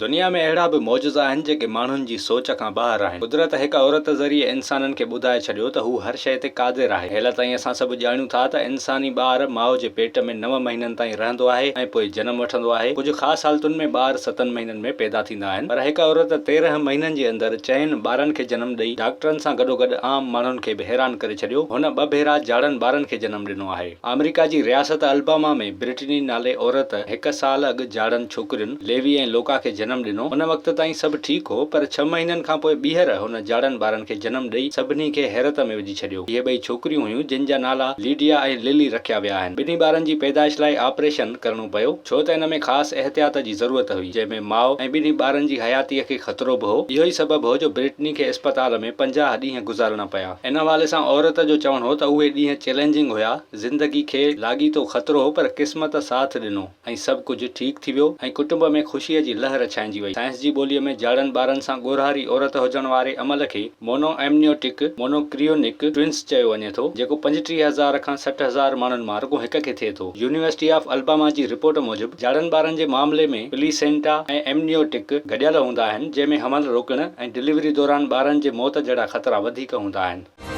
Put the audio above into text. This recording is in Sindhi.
دنيا ۾ اهڙا به معجزا آهن جيڪي ماڻهن جي سوچ کان ٻاهر آهن. قدرت هڪ عورت ذريعي انسانن کي ٻڌائي ڇڏيو ته هو هر شيء تي قادر آهي. هيل تائين اسان سڀ ڄاڻيون ٿا ته انساني ٻار ماء جي پيٽ ۾ نو مهينن تائين رهندو آهي ۽ پوء جنم وٺندو آهي. ڪجهه خاص حالتن ۾ ٻار ستن مهينن ۾ پيدا ٿيندا آهن. پر هڪ عورت 13 مهينن جي اندر چئن ٻارن کي جنم ڏئي ڊاڪٽرن سان گڏوگڏ عام ماڻهن کي به حيران ڪري ڇڏيو. هن ٻه ڀيرا جاڙن ٻارن کي جنم ڏنو آهي. آمريڪا جي رياست الباما ۾ برٽني نالي عورت هڪ سال اڳ جاڙن ڇوڪرين، ليوي ۽ لوڪا کي جنم ڏنو. ان وقت تائين سڀ ٺيڪ هو، پر ڇهه مهينن کان پوء ٻيهر هن جاڙن ٻارن کي جنم ڏئي سڀني کي حيرت ۾ وجهي ڇڏيو. اهي ٻئي ڇوڪريون هيون، جن جا نالا ليڊيا ۽ للي رکيا ويا آهن. ٻنهي ٻارن جي پيدائش لاء آپريشن ڪرڻو پيو، ڇو ته ان ۾ خاص احتياط جي ضرورت هئي، جنهن ۾ ماء ۽ ٻنهي ٻارن جي حياتيء کي خطرو به هو. اهو ئي سبب هو جو برٽني کي اسپتال ۾ 50 ڏينهن گذارڻا پيا. ان حوالي سان عورت جو چوڻ هو ته اهي ڏينهن چئلينجنگ هيا، زندگي کي لاڳيتو خطرو هو پر قسمت ساٿ ڏنو ۽ سڀ ڪجهه ٺيڪ ٿي ويو ۽ ڪٽنب ۾ خوشيء جي لهر ڇائنجي وئي. سائنس جي ٻوليء ۾ جاڙن ٻارن سان ڳورهاري عورت هجڻ واري عمل کي مونو ايمنيوٽڪ، Monochorionic، Twins چيو وڃي ٿو، جيڪو 35 هزار کان 60 هزار ماڻهن مان رڳو هڪ کي ٿئي ٿو. يونيورسٽي آف الباما جي رپورٽ موجب جاڙن ٻارن جي معاملي ۾ پليسينٽا ۽ ايمنيوٽڪ گڏيل هوندا آهن، جنهن ۾ حمل روڪڻ ۽ ڊليوري دوران ٻارن جي موت جهڙا خطرا وڌيڪ هوندا آهن.